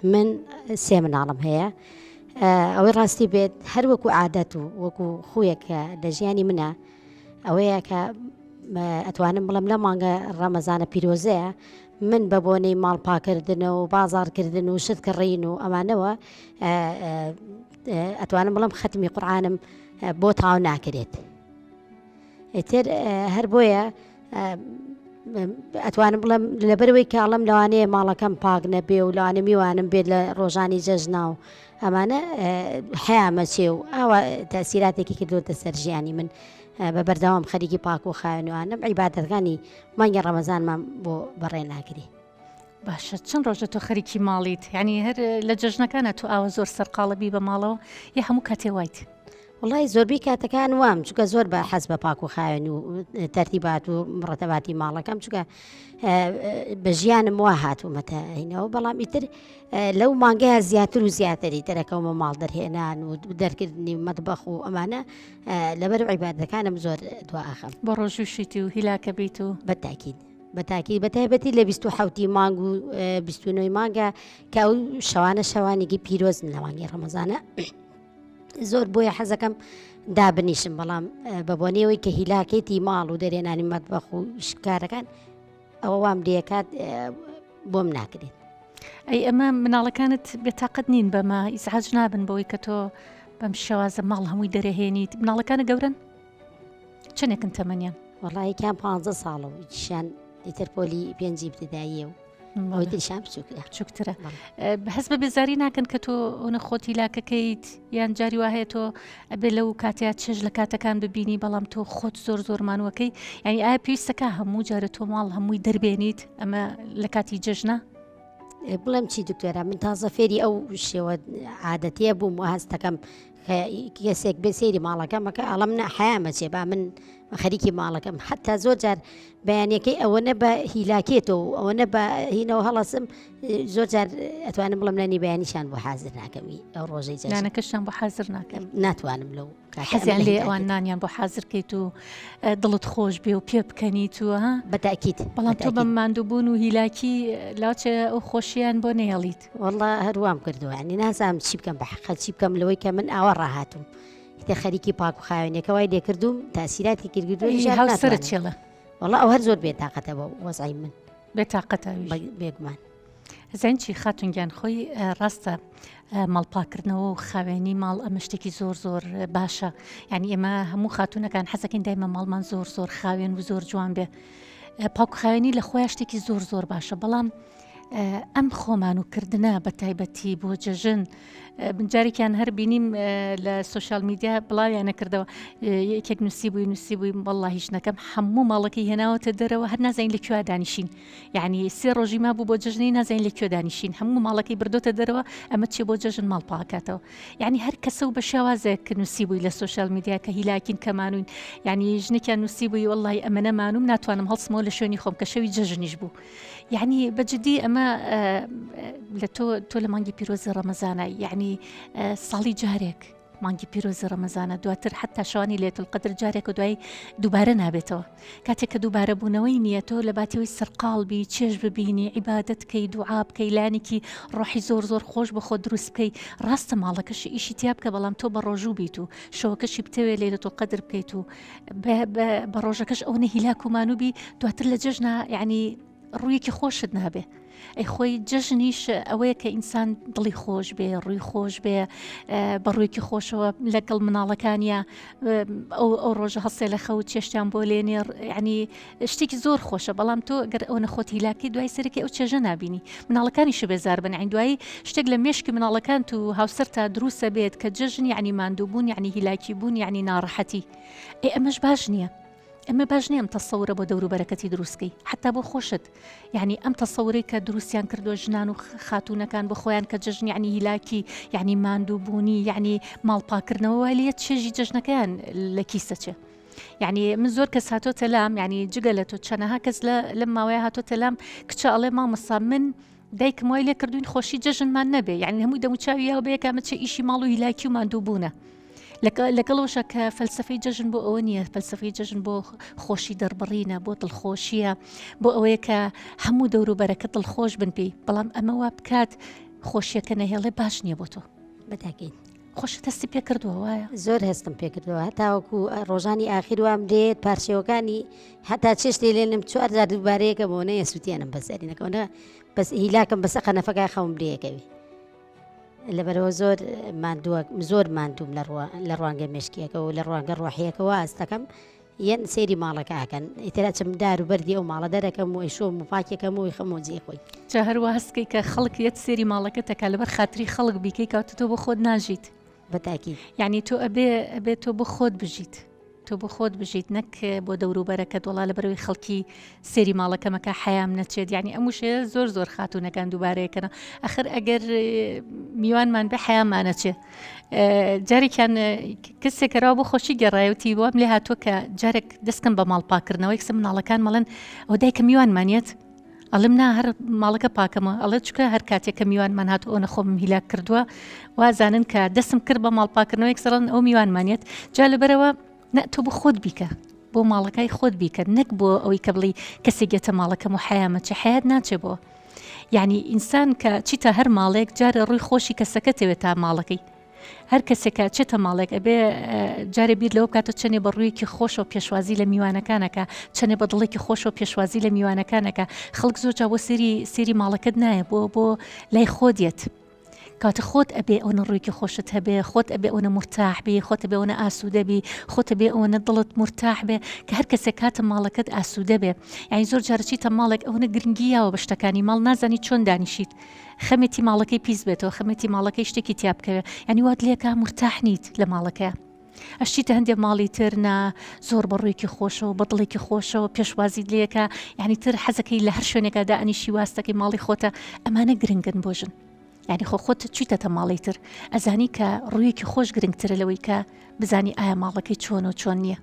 من سێ مناڵم هەیە ئەوەی ڕاستی بێت هەر وەکو عادەت و وەکو خویەک کە لە ژیانی منە ئەوەیە کە ئەتوانم بڵم لە مانگە ڕەمەزانە پیرۆزەیە من بە بۆنەی ماڵ پاکردن و بازارکردن و شت کڕین و ئەمانەوە ئەتوانم بڵم خەتمی قورآانم بۆ تاو ناکرێت ئیتر هەر بۆیە ئەتوانم بڵێم لەبەرەوەی کاڵم لەوانەیە ماڵەکەم پاک نەبێ و لەوانە میوانم بێت لە ڕۆژانی جەژنا و ئەمانە حەیامەچێ و ئاوا تەسیراتێکی کردوتە سەر ژیانی من بە بەردەوام خەریکی پاک و خاوێنوانم عیبادەتەکانی مانگی ڕەمەزانمان بۆ بەڕێ ناگری. باشە چەند ڕۆژە تۆ خەریکی ماڵیت یعنی هەر لە جەژنەکانە تۆ ئاوە زۆر سەرقاڵە بی بە ماڵەوە یا هەموو کاتێ وایت؟ وڵی زۆربەی کاتەکان وام چونکە زۆر بە حەز بە پاک و خاوێن و تەرتیبات و ڕەتەباتی ماڵەکەم چونکە بە ژیانم وا هاتوومەتە هینەوە بەڵام ئیتر لەو مانگەیە زیاتر و زیاتری دەرەکەومە ماڵ دەرهێنان و دەرکردنی مەتبەخ و ئەمانە لەبەر عیبادەکانم زۆر دوا ئاخم بۆ ڕۆژوشیت و هیلاکە بیت و بەتاکید بەتاکی بە تایبەتی لە 27 مانگ و 29 مانگە کە ئەو شەوانە شەوانێکی پیرۆزن لە مانگی ڕەمەزانە زۆر بۆیە حەزەکەم دابنیشم بەڵام بە بۆنەوەی کە هیلاکێتی ماڵ و دەرێنانی مەتبەخ و شکارەکان ئەوە وام لەکات بۆم ناکرێت. ئەی ئەمە مناڵەکانت بێتاقەت نین بەمە ئیزعاج نابن بەوەی کە تۆ بەم شێوازە ماڵ هەمووی دەرەهێنیت مناڵەکانە گەورن چەندێکن تەمەنیان؟ وەڵا یەکیان پ ساڵە و یەکیشیان ئیتر پۆلی پێنجی ابتداییە و ئەوەی تریشان بچووکترە بچووکترە هەست بە بێزاری ناکەن کە تۆ ئەوە خۆتی لاکەکەیت یان جاری وا هەیە تۆ ئەبێ لەو کاتەیە چێژ لە کاتەکان ببینی بەڵام تۆ خۆت زۆر زۆر مانوەکەی یعنی ئایا پێویستەکە هەموو جارە تۆ ماڵ هەمووی دەربێنیت ئەمە لە کاتی جەژنە بڵێم چی دکتۆرە من تازە فێری ئەو شێوە عادەتیە بووم و هەستەکەم کەسێک بێ سەیری ماڵەکەم بکە ئەڵم نە حەیامە چێ با من خەریکی ماڵەکەم حتا زۆر جار بەیانەکەی ئەوەنە بە هیلاکێتەوە و ئەوەنە بە هینەوە هەڵەسم زۆر جار ئەتوانم بڵم لەنی بەیانیشان بۆ حازر ناکەمی ئەو ڕۆژەی جانەکەشان بۆ حازر ناکەم ناتوانم لەو حەزیان لێ ئەوان نانیان بۆ حازر کەیت و دڵت خۆش بێ و پێ بکەنیت و ها بەتاکیت بەڵام تۆ بەم ماندووبوون و هیلاکی لاچێ ئەو خۆشیان بۆ نێڵیت وەڵا هەر وام کردووە یانی نازانم چی بکەم بە حەقە چی بکەم لەوەی کە من ئاوا ڕاهاتووم ئیتر خەریکی پاک و خاوێنەکە وای لێکردوم تاسیراتی کردووە ئەی هاوسەرت چێڵە وەڵا ئەو هەر زۆر بێتاقەتە بۆ وەزعی من بێتاقەتە ئەویش بێگومان زین چی خاتون گیان خۆی ڕاستە ماڵپاکردنەوە و خاوێنی ماڵ ئەمە شتێکی زۆر زۆر باشە یعنی ئێمە هەموو خاتونەکان حەزەکەین دایمە ماڵمان زۆر زۆر خاوێن و زۆر جوان بێ پاک خاوێنی لە خۆیان شتێکی زۆر زۆر باشە بەڵام ئەم خۆمان و کردنە بە تایبەتی بۆ جەژن جارێکیان هەر بینیم لە سوسیال میدیا بڵاویانە کردەوە یەکێک نووسی بووی نووسی بووی بەڵا هیچ نەکەم هەموو ماڵەکەی هێناوەتە دەرەوە هەر نازانین لە کوێ دانیشین یعنی سێ ڕۆژی ما بوو بۆ جەژنی نازانین لە کوێ دانیشین هەموو ماڵەکەی بردۆتە دەرەوە ئەمە چێ بۆ جەژن ماڵ پاکاتەوە یعنی هەر کەسە و بە شێوازێک نووسی بووی لە سوسیال میدیا کە هیلاکین کەمانوین یعنی ژنێکیان نووسی بووی وەڵی ئەمە نەمانوم ناتوانم هەڵسمەوە لە شوێنی خۆم کە شەوی جەژنیش بوو یعنی بە جدی ئەمە لە تۆ تۆ لە مانگی پیرۆزی ڕەمەزانە یعنی ساڵی جارێک مانگی پیرۆزی ڕەمەزانە دواتر حتا شەوانی لێت القدر جارێک و دوایی دووبارە نابێتەوە کاتێک کە دووبارە بوونەوەی نییە تۆ لە باتیەوەی سەرقاڵ بی چێژ ببینی عیبادەت کەی دوعا بکەی لایەنێکی ڕۆحی زۆر زۆر خۆش بە خۆ دروست بکەی ڕاستە ماڵەکەشی ئیشی تیا بکە بەڵام تۆ بە ڕۆژوو بیت و شەوەکەشی بتەوێ لەیلەت القدر بکەیت و بە ڕۆژەکەش ئەوەنە هیلاک و مانوو بی دواتر لە جەژنا یعنی ڕوویەکی خۆشت نابێ ئەی خۆی جەژنیش ئەوەیە کە ئینسان دڵی خۆش بێ ڕووی خۆش بێ بە ڕوویەکی خۆشەوە لەگەڵ مناڵەکانیا ئەو ئەو ڕۆژە هەستێ لە خەوت چێشتیان بۆ لێنێ ینی شتێکی زۆر خۆشە بەڵام تۆ گەر ئەو نەخۆت هیلاکی دوای سەرەکی ئەو چێژە نبینی مناڵەکانی شبێزار بن عین دوایی شتێک لە مێشکی مناڵەکانت و هاوسەر تا دروستە بێت کە جەژن یعنی ماندووبوون یعنی هیلاکی بوون یعنی ناڕەحەتی ئەی ئەمەش باش نییە ئەمە باش نییە ئەم تەسەورە بۆ دەوروبەرەکەتی دروستکەی حتا بۆ خۆشت یعنی ئەم تەسەورەی کە دروستیان کردووە ژنان و خاتوونەکان بۆ خۆیان کە جەژن یعنی هیلاکی یعنی ماندووبوونی یعنی ماڵپاکردنەوە وای لێ چێژی جەژنەکەیان لە کیسە چێ یعنی من زۆر کەس هاتۆتە لام یعنی جگە لە تۆ چەنەها کەس لە لەم ماوەیە هاتۆتە لام کچە ئەڵێ مامۆستا من دایکم وای لێ کردوین خۆشی جەژنمان نەبێ یعنی هەمووی دەموچاوی یاوە بەیەکا مە چه ئیشی ماڵ و هیلاکی و ماندوو بوونە لەگەڵەوەشە کە فەلسفەی جەژن بۆ ئەوە نییە فەلسفەی جەژن بۆ خۆشی دەربڕینە بۆ دڵخۆشیە بۆ ئەوەیە کە هەموو دەوروبەرەکە دڵخۆش بن پێی بەڵام ئەمە وا بکات. خۆشیەکە نەهێڵێ باش نییە بۆ تۆ. بەتاکید. خۆشت هەستی پێ کردووە وایە؟ زۆر هەستم پێ کردووە هەتاوەکو ڕۆژانی ئاخیر وام دێت پارشێوەکانی هەتا چێشتێ لێنم چوار جار دووبارەیەکە بۆ نەیە سووتێنم بەسەرینەکەەوە بەس هیلاکم بەسە قەنەفەکە خەوم لێیەکەوی لەبەرەوە زۆر ماندووە زۆر ماندووم لە ڕوە لە ڕوانگە مێشکیەکە و لە ڕوانگە ڕۆحیەکەوە ئاستەکەم یەن سەیری ماڵەکە ئەکەن ئیتر ئەچم دار و بەردی ئەو ماڵە دەرەکەم و ئەیشۆم و پاکیەکەم و ئەیخەمەوە جێی خۆی. جا هەروا هەست کەی کە خەڵک یەت سێری ماڵەکەت ئەکا لەبەر خاتری خەڵک بیکەی کەواتە تۆ بۆ خۆت ناژیت. بە تاکید. یانی تۆ ئەبێ ئەبێ تۆ بۆ خۆت بژیت تۆ بۆ خۆت بژیت نەک بۆ دەوروبەرەکەت وەڵا لەبەرەوەی خەڵکی سێری ماڵەکەم ئەکا حەیام نەچێت یانی ئەم وشەیە زۆر زۆر خاتوونەکان دووبارەیەکەنەوە ئەخر ئەگەر میوانمان بێ حەیامان ئەچێ جارێکیان کەسێک کەراوە بۆ خۆشی گەڕایەوتی وام لێ هاتووە کە جارێک دەستکەم بە ماڵ پاکردنەوەی کسە مناڵەکان مەڵێن ئەو دایکە میوانمانیت ئەڵم نا هەر ماڵەکە پاکەمە ئەڵێ چکە هەر کاتێک کە میوانمان هات ئەو نەخۆم هیلاک کردووە وازانن کە دەستم کرد بە ماڵ پاکردنەوەی سەڵن ئەو میوانمانیت جا لەبەرەوە نە تۆ بۆ خۆت بیکە بۆ ماڵەکای خۆت بیکە نەک بۆ ئەوەی کە بڵی کەسێک گێتە ماڵەکەم و حەیامە چ حەیات ناچێ بۆ یعنی ئینسان کە چیتە هەر ماڵێک جارێ ڕووی خۆشی کەسەکە تەوێت تا ماڵەکەی هەر کەسێکە چێتە ماڵێک ئەبێ جارێ بیر لەوە بکاتەوە چەنێ بە ڕوویەکی خۆشەوە پێشوازی لە میوانەکانەکە چەنێ بە دڵێکی خۆشەوە پێشوازی لە میوانەکانەکە خەڵک زۆر جا بۆ سێری سێری ماڵەکەت نایە بۆ بۆ لای خۆ دێت کاتە خۆت ئەبێ ئەوەنە ڕوویەکی خۆشت هەبێ خۆت ئەبێ ئەوەنە مورتاح بی خۆت ئەبێ ئەوەنە ئاسوودە بی خۆت ئەبێ ئەوەنە دڵت مورتاح بێ کە هەر کەسێک هاتە ماڵەکەت ئاسوودە بێ یانی زۆر جار چیتە ماڵێک ئەوەنە گرنگی یاوە بە شتەکانی ماڵ نازانی چۆن دانیشیت خەمێتی ماڵەکەی پیس بێتەوە خەمێتی ماڵەکەی شتێکی تیا بکەوێ یانی وات لێکا مورتاح نیت لە ماڵەکەیا. ئەشچیتە هەندێ ماڵی تر نا زۆر بە ڕوویەکی خۆشەوە بە دڵێکی خۆشەوە پێشوازیت لێکا یعنی تر حەزەکەی لە هەر شوێنێکا دائەنیشی واستەکەی ماڵی خۆتە ئەمانە گرنگن بۆ ژن یعنی خۆ خۆت چیتەتە ماڵی تر ئەزانی کە ڕوویەکی خۆش گرنگترە لەوەی کە بزانی ئایا ماڵەکەی چۆن و چۆن نییە.